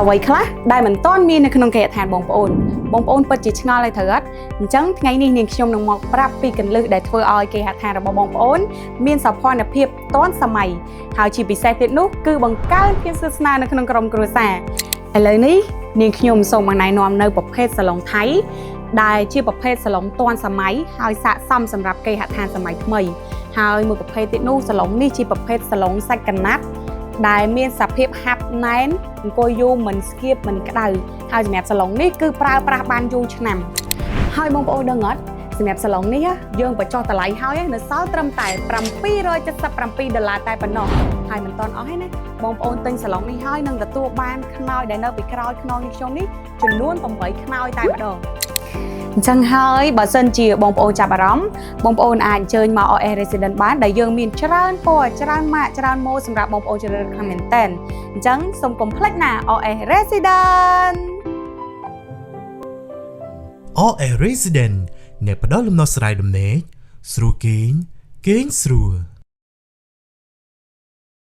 អ្វីខ្លះដែលមិនទាន់មាននៅក្នុងគេហដ្ឋានបងប្អូនបងប្អូនពិតជាឆ្ងល់ហើយត្រូវអត់អញ្ចឹងថ្ងៃនេះនាងខ្ញុំនឹងមកប្រាប់ពីគន្លឹះដែលធ្វើឲ្យគេហដ្ឋានរបស់បងប្អូន មានសោភ័ណភាពទាន់សម័យហើយជាពិសេសទៀតនោះគឺបង្កើនភាពស្និទ្ធស្នាលនៅក្នុងក្រុមគ្រួសារឥឡូវនេះនាងខ្ញុំសូមមកណែនាំនៅប្រភេទសាឡុងថៃដែលជាប្រភេទសាឡុងទាន់សម័យហើយស័ក្តិសមសម្រាប់គេហដ្ឋានសម័យថ្មី ហើយមួយប្រភេទទៀតនោះសាឡុងនេះជាប្រភេទសាឡុងសាច់កណាត់ដែលមានសភាពហាប់ណែនអង្គុយយូរមិនស្គៀបមិនក្តៅហើយសម្រាប់សាឡុងនេះគឺប្រើប្រាស់បានយូរឆ្នាំហើយបងប្អូនដឹងអត់សម្រាប់សាឡុងនេះយើងបញ្ចុះតម្លៃហើយនៅសល់ត្រឹមតែ777ដុល្លារតែប៉ុណ្ណោះហើយមិនទាន់អស់ទេណាបងប្អូនទិញសាឡុងនេះហើយនឹងទទួលបានខ្នើយដែលនៅពីក្រោយខ្នងនេះខ្ញុំនេះចំនួន8ខ្នើយតែម្ដងអញ្ចឹងហើយបើសិនជាបងប្អូនចាប់អារម្មណ៍ បងប្អូនអាចអញ្ជើញមក OS Resident បានដែលយើងមានច្រើនពណ៌ច្រើនម៉ាកច្រើនម៉ូដសម្រាប់បងប្អូនជ្រើសរើសខ្លាំងមែនទែនអញ្ចឹងសូមកុំភ្លេចណា OS Resident RA Resident អ្នកផ្ដល់លំនៅស្រាយដំណេកស្រួលគេងគេងស្រួល។